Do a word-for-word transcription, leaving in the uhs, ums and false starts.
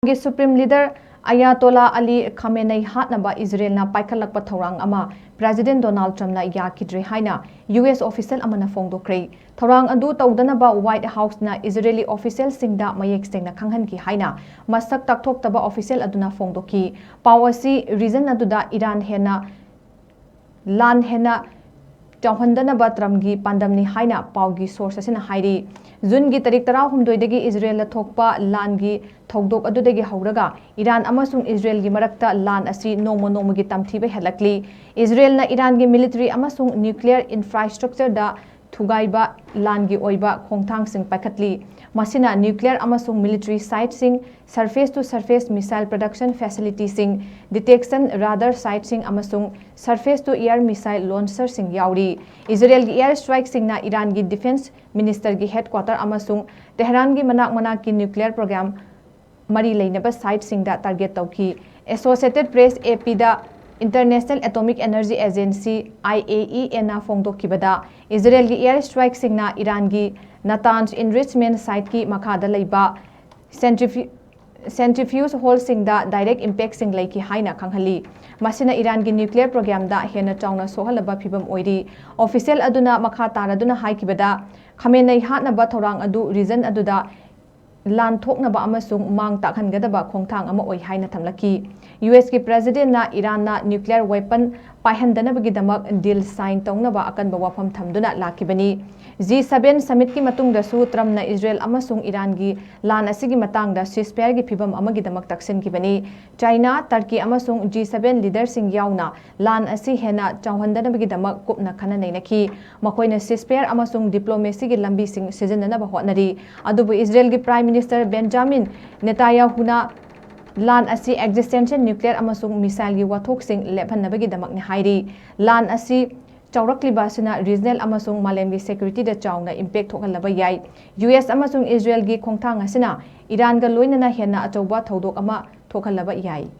ꯒꯤ Supreme Leader Ayatollah Ali Khamenei ꯍꯥꯠꯅꯕ ꯏꯖꯔꯦꯜꯅ ꯄꯥꯏꯈꯠꯂꯛꯄ ꯊꯧꯔꯥꯡ ꯑꯃ President Donald Trumpꯅ ꯌꯥꯈꯤꯗ꯭ꯔꯦ ꯍꯥꯏꯅ U S official ꯑꯃꯅ ꯐꯣꯡꯗꯣꯛꯈ꯭ꯔꯦ꯫ ꯊꯧꯔꯥꯡ ꯑꯗꯨ ꯇꯧꯗꯅꯕ White Houseꯅ ꯏꯖꯔꯦꯂꯤ officialꯁꯤꯡꯗ ꯃꯌꯦꯛ ꯁꯦꯡꯅ ꯈꯪꯍꯟꯈꯤ ꯍꯥꯏꯅ ꯃꯁꯛ ꯇꯥꯛꯊꯣꯛꯇꯕ official ꯑꯗꯨꯅ ꯐꯣꯡꯗꯣꯛꯈꯤ꯫ ꯄꯥꯎ ꯑꯁꯤ region ꯑꯗꯨꯗ ꯏꯔꯥꯟ ꯍꯦꯟꯅ ꯂꯥꯟ ꯍꯦꯟꯅ ꯆꯥꯎꯍꯟꯗꯅꯕ ꯇ꯭ꯔꯝꯞꯀꯤ ꯄꯥꯟꯗꯝꯅꯤ ꯍꯥꯏꯅ ꯄꯥꯎꯒꯤ source ꯑꯁꯤꯅ ꯍꯥꯏꯔꯤ꯫ ꯖꯨꯟꯒꯤ ꯇꯥꯔꯤꯛ ꯇꯔꯥꯍꯨꯝꯗꯣꯏꯗꯒꯤ ꯏꯖꯔꯦꯜꯗ ꯊꯣꯛꯄ ꯂꯥꯟꯒꯤ ꯊꯧꯗꯣꯛ ꯑꯗꯨꯗꯒꯤ ꯍꯧꯔꯒ ꯏꯔꯥꯟ ꯑꯃꯁꯨꯡ ꯏꯖꯔꯦꯜꯒꯤ ꯃꯔꯛꯇ ꯂꯥꯟ ꯑꯁꯤ ꯅꯣꯡꯃ ꯅꯣꯡꯃꯒꯤ ꯇꯝꯊꯤꯕ ꯍꯦꯜꯂꯛꯂꯤ꯫ ꯏꯖꯔꯦꯜꯅ ꯏꯔꯥꯟꯒꯤ military ꯑꯃꯁꯨꯡ nuclear infrastructureꯗ ꯊꯨꯒꯥꯏꯕ ꯂꯥꯟꯒꯤ ꯑꯣꯏꯕ ꯈꯣꯡꯊꯥꯡꯁꯤꯡ ꯄꯥꯏꯈꯠꯂꯤ꯫ ꯃꯁꯤꯅ nuclear ꯑꯃꯁꯨꯡ military siteꯁꯤꯡ, surface to surface missile production facilityꯁꯤꯡ, detection radar siteꯁꯤꯡ ꯑꯃꯁꯨꯡ surface to air missile launcherꯁꯤꯡ ꯌꯥꯎꯔꯤ꯫ ꯏꯖꯔꯦꯜꯒꯤ air strikeꯁꯤꯡꯅ ꯏꯔꯥꯟꯒꯤ defence ministerꯒꯤ headquarter ꯑꯃꯁꯨꯡ ꯇꯦꯍꯔꯥꯟꯒꯤ ꯃꯅꯥꯛ ꯃꯅꯥꯛꯀꯤ nuclear program ꯃꯔꯤ ꯂꯩꯅꯕ siteꯁꯤꯡꯗ target ꯇꯧꯈꯤ꯫ Associated Press, APꯗ International Atomic Energy Agency, IAEAꯅ ꯐꯣꯡꯗꯣꯛꯈꯤꯕꯗ, ꯏꯖꯔꯦꯜꯒꯤ air strikeꯁꯤꯡꯅ ꯏꯔꯥꯟꯒꯤ Natanz enrichment siteꯀꯤ ꯃꯈꯥꯗ ꯂꯩꯕ centrifu-, centrifuge hallꯁꯤꯡꯗ direct impactꯁꯤꯡ ꯂꯩꯈꯤ ꯍꯥꯏꯅ ꯈꯪꯍꯜꯂꯤ꯫ ꯃꯁꯤꯅ ꯏꯔꯥꯟꯒꯤ nuclear programꯗ ꯍꯦꯟꯅ ꯆꯥꯎꯅ ꯁꯣꯛꯍꯜꯂꯕ ꯐꯤꯚꯝ ꯑꯣꯏꯔꯤ꯫ Official ꯑꯗꯨꯅ ꯃꯈꯥ ꯇꯥꯔꯗꯨꯅ ꯍꯥꯏꯈꯤꯕꯗ, ꯈꯥꯃꯦꯅꯩ ꯍꯥꯠꯅꯕ ꯊꯧꯔꯥꯡ ꯑꯗꯨ region ꯑꯗꯨꯗ ꯂꯥꯟ ꯊꯣꯛꯅꯕ ꯑꯃꯁꯨꯡ ꯃꯥꯡ ꯇꯥꯛꯍꯟꯒꯗꯕ ꯈꯣꯡꯊꯥꯡ ꯑꯃ ꯑꯣꯏ ꯍꯥꯏꯅ ꯊꯝꯂꯛꯈꯤ꯫ U Sꯀꯤ Presidentꯅ ꯏꯔꯥꯟꯅ nuclear weapon ꯄꯥꯏꯍꯟꯗꯅꯕꯒꯤꯗꯃꯛ deal sign ꯇꯧꯅꯕ ꯑꯀꯟꯕ ꯋꯥꯐꯝ ꯊꯝꯗꯨꯅ ꯂꯥꯛꯈꯤꯕꯅꯤ꯫ G seven summitꯀꯤ ꯃꯇꯨꯡꯗꯁꯨ ꯇ꯭ꯔꯝꯞꯅ ꯏꯖꯔꯦꯜ ꯑꯃꯁꯨꯡ ꯏꯔꯥꯟꯒꯤ ꯂꯥꯟ ꯑꯁꯤꯒꯤ ꯃꯇꯥꯡꯗ ceasefireꯒꯤ ꯐꯤꯚꯝ ꯑꯃꯒꯤꯗꯃꯛ ꯇꯛꯁꯤꯟꯈꯤꯕꯅꯤ꯫ China, Turkey ꯑꯃꯁꯨꯡ G seven leaderꯁꯤꯡ ꯌꯥꯎꯅ ꯂꯥꯟ ꯑꯁꯤ ꯍꯦꯟꯅ ꯆꯥꯎꯍꯟꯗꯅꯕꯒꯤꯗꯃꯛ ꯀꯨꯞꯅ ꯈꯟꯅ ꯅꯩꯅꯈꯤ꯫ ꯃꯈꯣꯏꯅ ceasefire ꯑꯃꯁꯨꯡ diplomacyꯒꯤ ꯂꯝꯕꯤꯁꯤꯡ ꯁꯤꯖꯤꯟꯅꯅꯕ ꯍꯣꯠꯅꯔꯤ꯫ ꯑꯗꯨꯕꯨ ꯏꯖꯔꯦꯜꯒꯤ Prime Minister Benjamin Netanyahuꯅ ꯂꯥꯟ ꯑꯁꯤ existential nuclear ꯑꯃꯁꯨꯡ missileꯒꯤ ꯋꯥꯊꯣꯛꯁꯤꯡ ꯂꯦꯞꯍꯟꯅꯕꯒꯤꯗꯃꯛꯅꯤ ꯍꯥꯏꯔꯤ꯫ ꯂꯥꯟ ꯑꯁꯤ ꯆꯥꯎꯔꯛꯂꯤꯕ ꯑꯁꯤꯅ regional ꯑꯃꯁꯨꯡ ꯃꯥꯂꯦꯝꯒꯤ securityꯗ ꯆꯥꯎꯅ impact ꯊꯣꯛꯍꯜꯂꯕ ꯌꯥꯏ꯫ U S ꯑꯃꯁꯨꯡ ꯏꯖꯔꯦꯜꯒꯤ ꯈꯣꯡꯊꯥꯡ ꯑꯁꯤꯅ ꯏꯔꯥꯟꯒ ꯂꯣꯏꯅꯅ ꯍꯦꯟꯅ ꯑꯆꯧꯕ ꯊꯧꯗꯣꯛ ꯑꯃ ꯊꯣꯛꯍꯜꯂꯕ ꯌꯥꯏ꯫